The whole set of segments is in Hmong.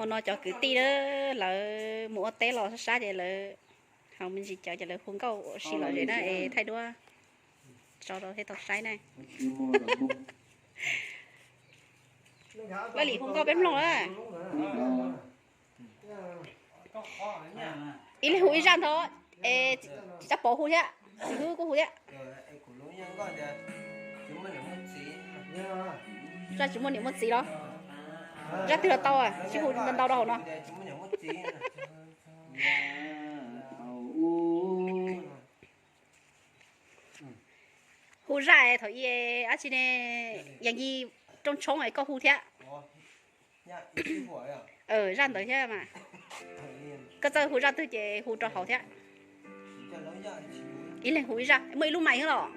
Ua no cov kwv tij na, lawv mus ua teb los sab sab ces lawv haus me ntsis cawv ces lawv hu nkauj ua si los ze na es thaij duab tso rau thiab tau saib na. Laj lim hu nkauj peb mloog na. Ib leeg hu ib zaj ntag, es Txiv Tsab Pov hu thiab, Txiv Hwb kuj hu thiab. Zaj tsis muaj niam muaj txiv los? Zaj twg los tau, sib hu ntau ntau rau hauv no. Hu zaj thaum i ab tsi ne, Yaj Yij rooj tshoob es koj hu thiab. Zaj ntawd thiab mas. Koj txawj hu zaj twg ces hu rau hauv thiab. Ib leeg hu ib zaj, muaj ib lub mais thiab los?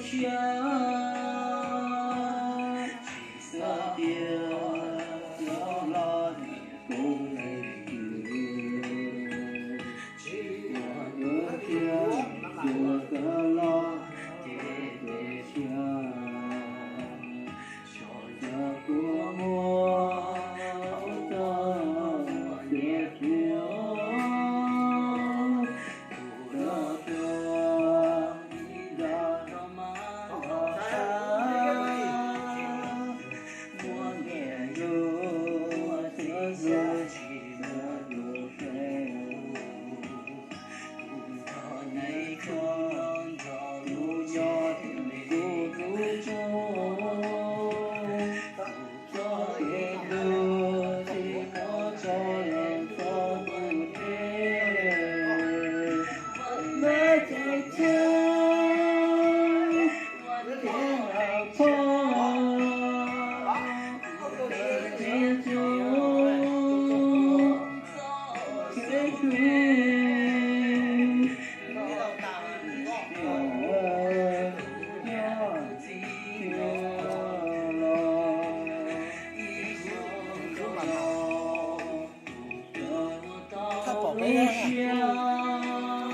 Qhia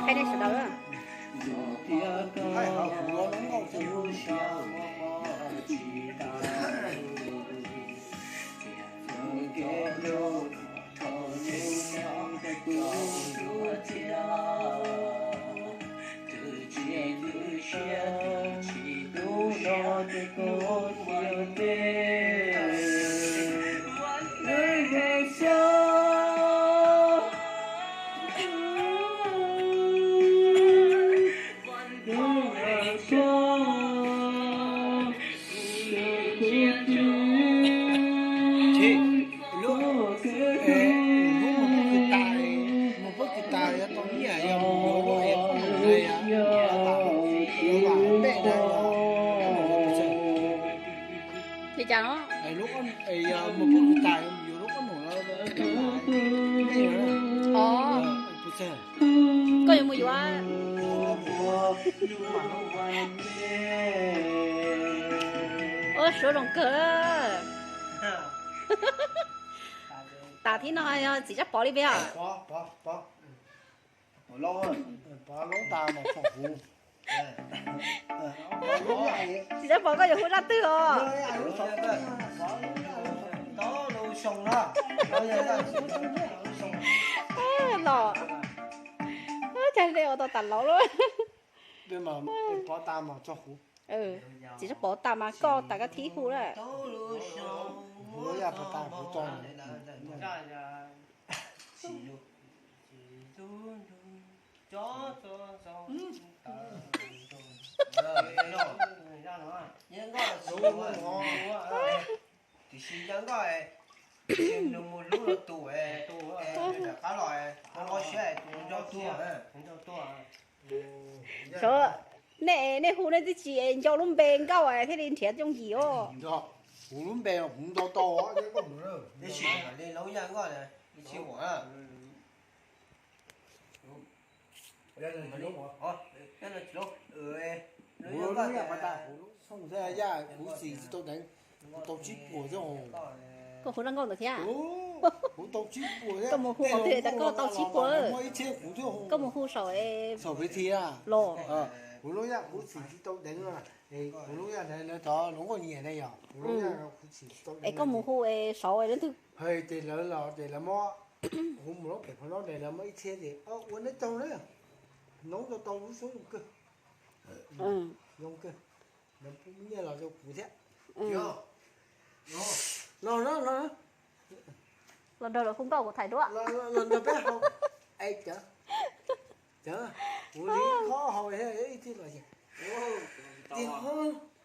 nej sawv daws. Lub, lub mus pub kwv tas, mus pub kwv tas yuav tau nyiaj, yog mus yuav lub es qhob noom na, yuav vam pem na, li cas no? Yog mus pub kwv tas yuav lub qhob noom na, pem na. Koj yuav mus yuav? Ua suav zoo kawg. Tas thib no yog Txiv Tsab Pov li peb os. Txiv Tsab Pov koj yuav hu zaj twg os? Los, cas nej ua tau tas laus lawm. Txiv Tsab Pov tas mas koj tas koj thib hu lawm. Tiam sis yog nkoj, nws mus lub no tus, nws rov qab los, ho los siab tus nco tuag. Sav, nej, nej hu nej twb tsis nco lub npe nkauj thiaj li nrhiav yooj yim os. Kuv lub npe kuv nco tau. Tab sis li lub yaj nkauj ib txhia uas, kuv lub yaj mas tas kuv xoo thiab yaj kuv txim tsis tau deev, kuv tau tsib puas thiab. Koj hu zaj nkauj ntawd thiab? Kuv tau tsib puas thiab. Koj mus hu qhov twg tas koj tau tsib puas? Muaj ib txhiab kuv thiab. Koj mus hu saum, saum peb thiab los. Kuv lub yaj kuv txim tsis tau deev, kuv lub yaj ntawd lawv thov hluas nkauj nyiam na yog kuv lub yaj kuv txim tsis tau deev. Es koj mus hu saud leej twg? Hais tias lawv los ces lawv muab, kuv mus lub pem qhov no ces lawv muab ib txhiab ces ua neb tsaug na. Noob tau tau lub suab zoo kawg, zoo kawg. Lawv pub nyiaj los rau kuv thiab. Los, los, los nrog lawv hu nkauj kuv thaij duab. Los nrog peb haus. Es cov, cov, kuv li qhov haus ib txhia los ces,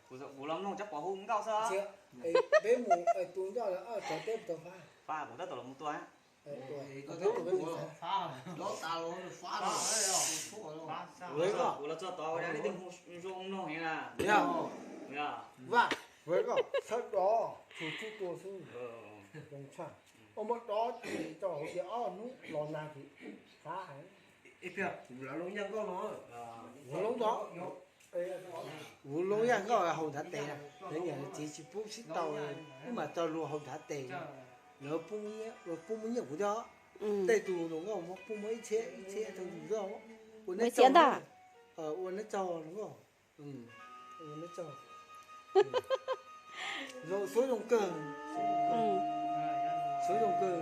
kuv los mloog cov pom hu nkauj xwb. Peb mus tu ncauj lawm cov teb puas tau fab? Fab, kuv tab tom los mus tua. Kuv los txog tod ua leej twg hu zoo mloog na. Vam, sawv daws tsuag tsuag tua xwb. Zoo tshaj. Ua muab dob ces tau hauv ces ob hnub los nag ces fab heev. Kuv lub yaj nkauj no, kuv lub yaj nkauj haus nrhav tes na, lawv niam lawv txiv tsis pub sib tau, wb mam tau luag haus nrhav tes. Lawv pub muaj nyiaj kuv thiab, tej tus hluas nkauj pub muaj ib txhiab ib txhiab rau yus thiab. Ua neb tsaug, ua neb tsaug hluas nkauj. Zoo, suab zoo kawg. Suab zoo kawg.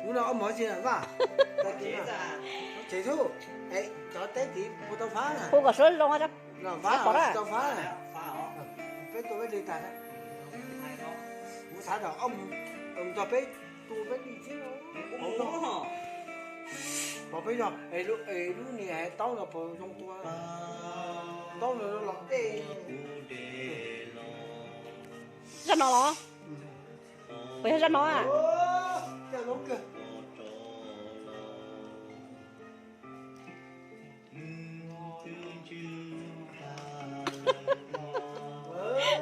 Ub no ob mov tsis Vaj. Tsev xwb. Cov teb tid puas tau fab? Hu kom suab zoo, pov tsis tau fab. Peb tua peb li tag. Kuv xav kom ob mus nrog peb tu peb li thiab. Pov peb yog es lub niag taub no puas zoo tua, taub no los dej. Zaj no los? Puas yog zaj no a?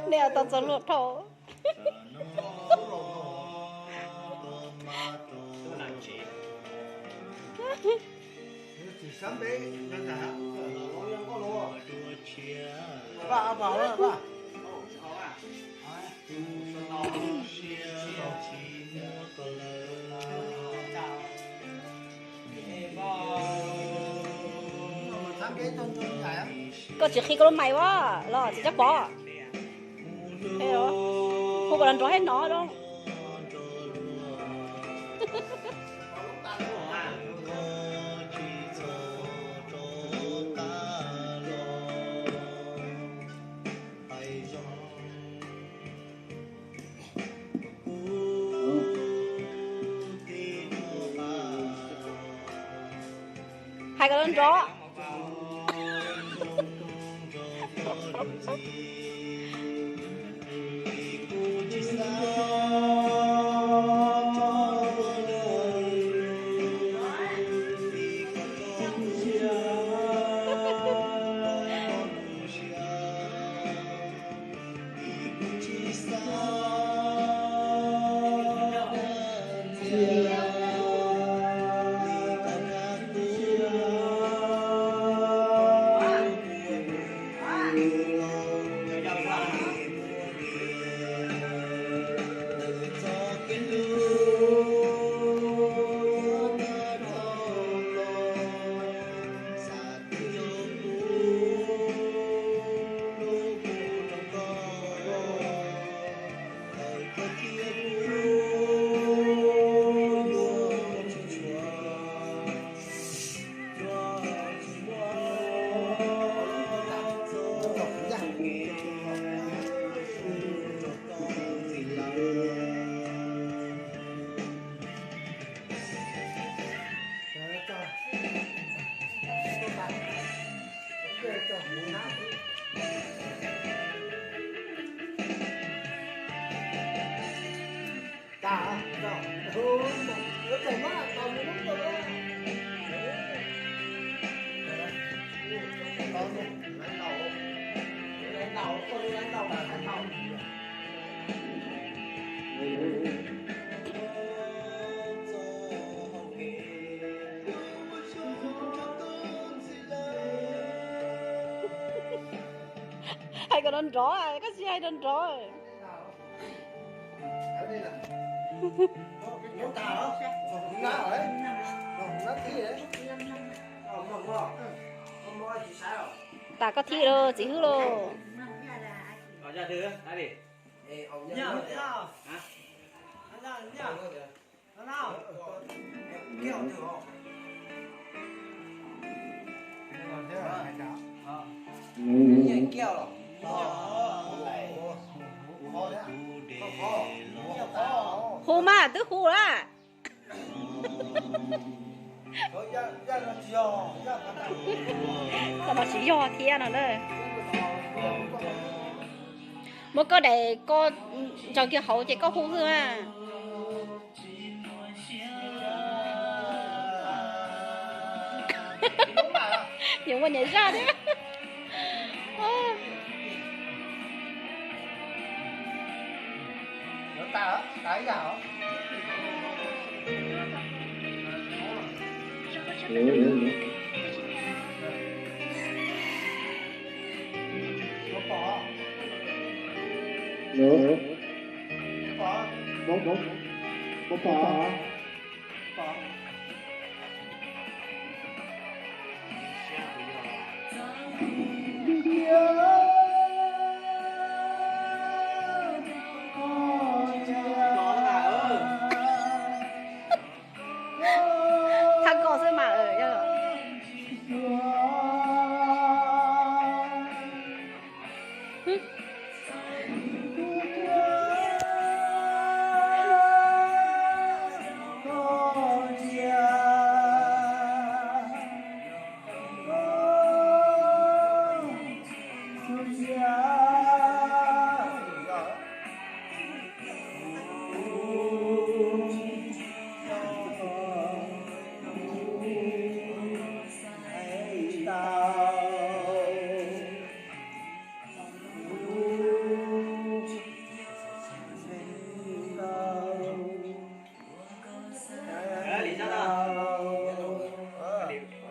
Nej tau txog luag dhau. Koj tsis qhib koj lub mais as los txiv Tsab Pov. Hu kom los nrov thiab no zoo. Hais kom los nrov. Hais kom nrov nrov, koj tsis hais nrov nrov. Tas koj thib lauj, txiv hwb lauj. Hu mas, twb hu lawm. Koj no tsis yog thiab no na. Muab koj daim ko ntsaws kiag hauv ces koj hu xwb mas. Yuav muaj niam zaj thiab. Thaj koj xwb mas. Li Zab,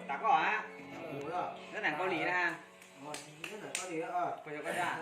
tas koj a, nyob nram Kaus Lim na, puas yog koj zaj?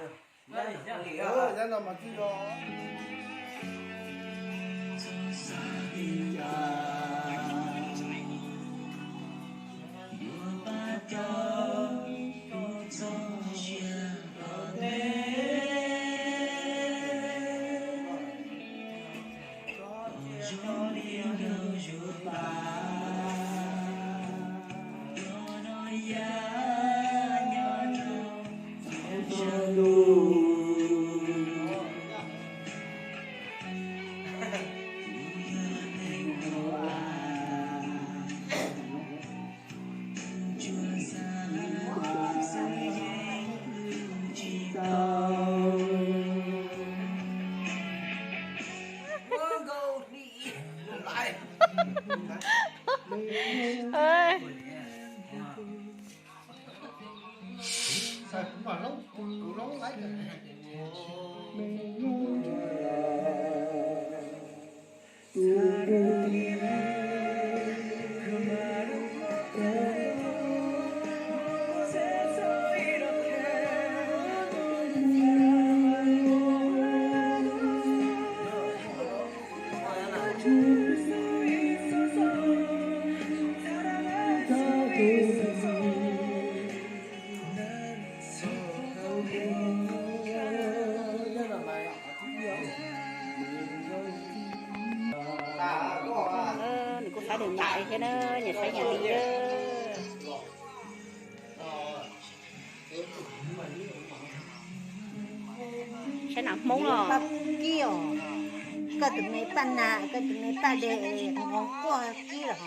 Nws kuj saib tus nyab thiab na, nyiam saib nyab li. Saib nas Hmoob los. Koj tus me paj nas, koj tus me paj de, nqos quaj kib los.